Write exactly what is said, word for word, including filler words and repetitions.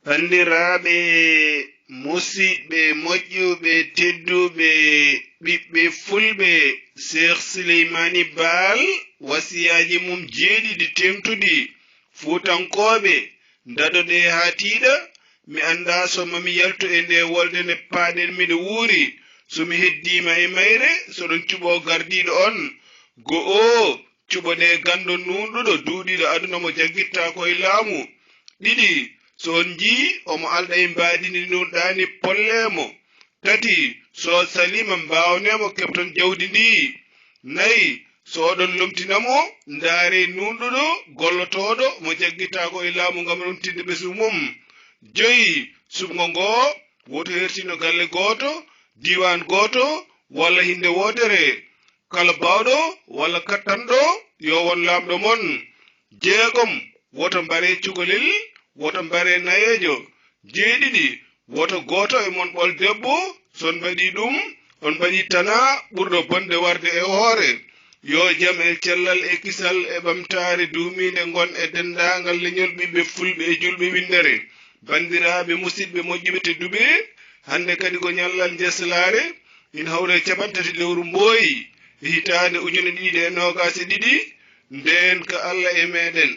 Banndiraaɓe, musiɗɓe moƴƴuɓe, tedduɓe, ɓiɓɓe fulɓe, Seex Sileymaani Baal, wasiyaaji mum jeeɗiɗi teeŋtuɗi. Fuutankooɓe, ndaɗoɗee haa tiiɗa, mi anndaa so mami yaltu e nde wolde nde paaɗen miɗo wuuri. So mi heddiima e mayre, so ɗon cuɓoo gardiiɗo on. Go'o, cuɓoɗee ganndo nuunɗuɗo duuɗiiɗo aduna mo jaggittaako e laamu. Ɗiɗi, so on njii omo alɗa e mbaadi ndi nuunɗaani, pollee mo. Tati, so o saliima, mbaawnee mo, keɓton jawdi ndi. Nayi, so oɗon lomtina mo, ndaaree nuunɗuɗo, gollotooɗo, mo jaggitaako e laamu ngam rontinde ɓesngu mum. Joyi, suɓngo ngoo, woto hertino galle gooto, diiwaan gooto, walla hinnde wootere. Kala baawɗo walla kattanɗo, yo won laamɗo mon. Jeegom, woto mbaree cukalel, woto mbaree nayeejo. Jeeɗiɗi, woto gooto e mon ɓol debbo, so on mbaɗii ɗum, on mbaɗii tanaa ɓurɗo bonde warde e hoore. Yo jam e cellal e kisal e ɓamtaare duumiinde ngon e denndaangal leñol ɓiɓɓe fulɓe e juulɓe winndere. Banndiraaɓe, musiɗɓe moƴƴuɓe tedduɓe, hannde kadi ko ñallal njeslaare, ina hawra e capanɗe tati lewru mbooyi e hitaande ujune ɗiɗi e noogaas e ɗiɗi, ndeen ka Alla e meeɗen.